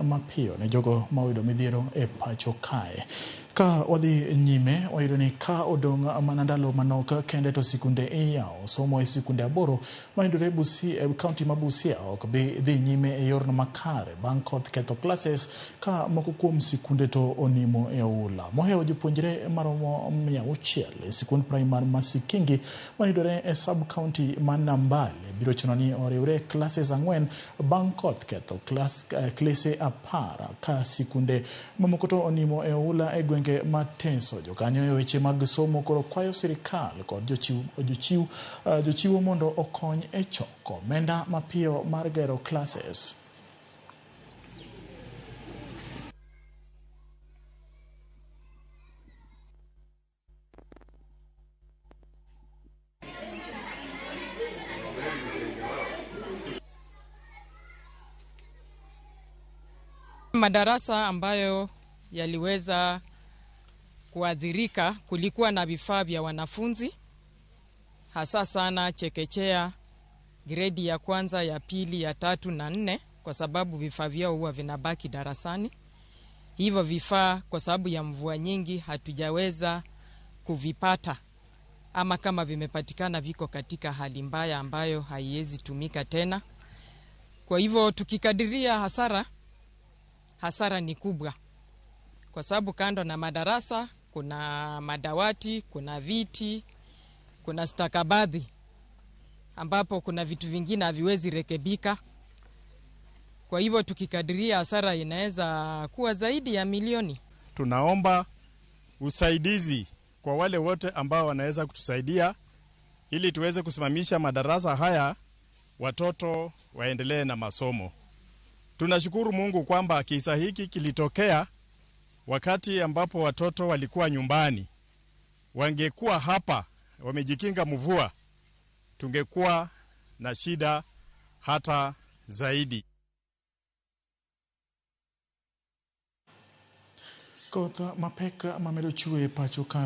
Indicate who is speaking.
Speaker 1: mapiyo ne jogo ma oyudo midhiero e pacho kae. Ka wadhi nyime, wayudo ni ka odong' mana ndalo manok kende to sikunde iyawo. Somo e sikunde 8 mayudore Busia, e kaunti ma Busia ok bi dhi nyime e yorno makare bang' koth ketho classes ka moko kuom sikunde to onimo e oula. Mohewo jopuonjre maromo 600 e sikund primar ma Sikingi mayudore e sub county ma Nambale biro chuno ni oriwre classes 4 bang' koth ketho klese 10 ka sikunde mamoko to onimo e oula e gwenge ma Teso. Jokanyo e weche mag somo koro kwayo sirikal kod jochiwo mondo okony e choko omenda mapiyo mar gero classes.
Speaker 2: Madarasa ambayo yaliweza kuathirika, kulikuwa na vifaa vya wanafunzi hasa sana chekechea, gredi ya kwanza, ya pili, ya 3 na 4, kwa sababu vifaa vyao huwa vinabaki darasani. Hivyo vifaa kwa sababu ya mvua nyingi hatujaweza kuvipata, ama kama vimepatikana viko katika hali mbaya ambayo haiwezi tumika tena. Kwa hivyo tukikadiria hasara ni kubwa, kwa sababu kando na madarasa kuna madawati, kuna viti, kuna stakabadhi ambapo kuna vitu vingine haviwezi rekebika. Kwa hivyo tukikadiria hasara inaweza kuwa zaidi ya milioni.
Speaker 3: Tunaomba usaidizi kwa wale wote ambao wanaweza kutusaidia ili tuweze kusimamisha madarasa haya, watoto waendelee na masomo. Tunashukuru Mungu kwamba kisa hiki kilitokea wakati ambapo watoto walikuwa nyumbani. Wangekuwa hapa wamejikinga mvua, tungekuwa na shida hata zaidi.
Speaker 1: Koth mapek mamedo chwe pacho kae.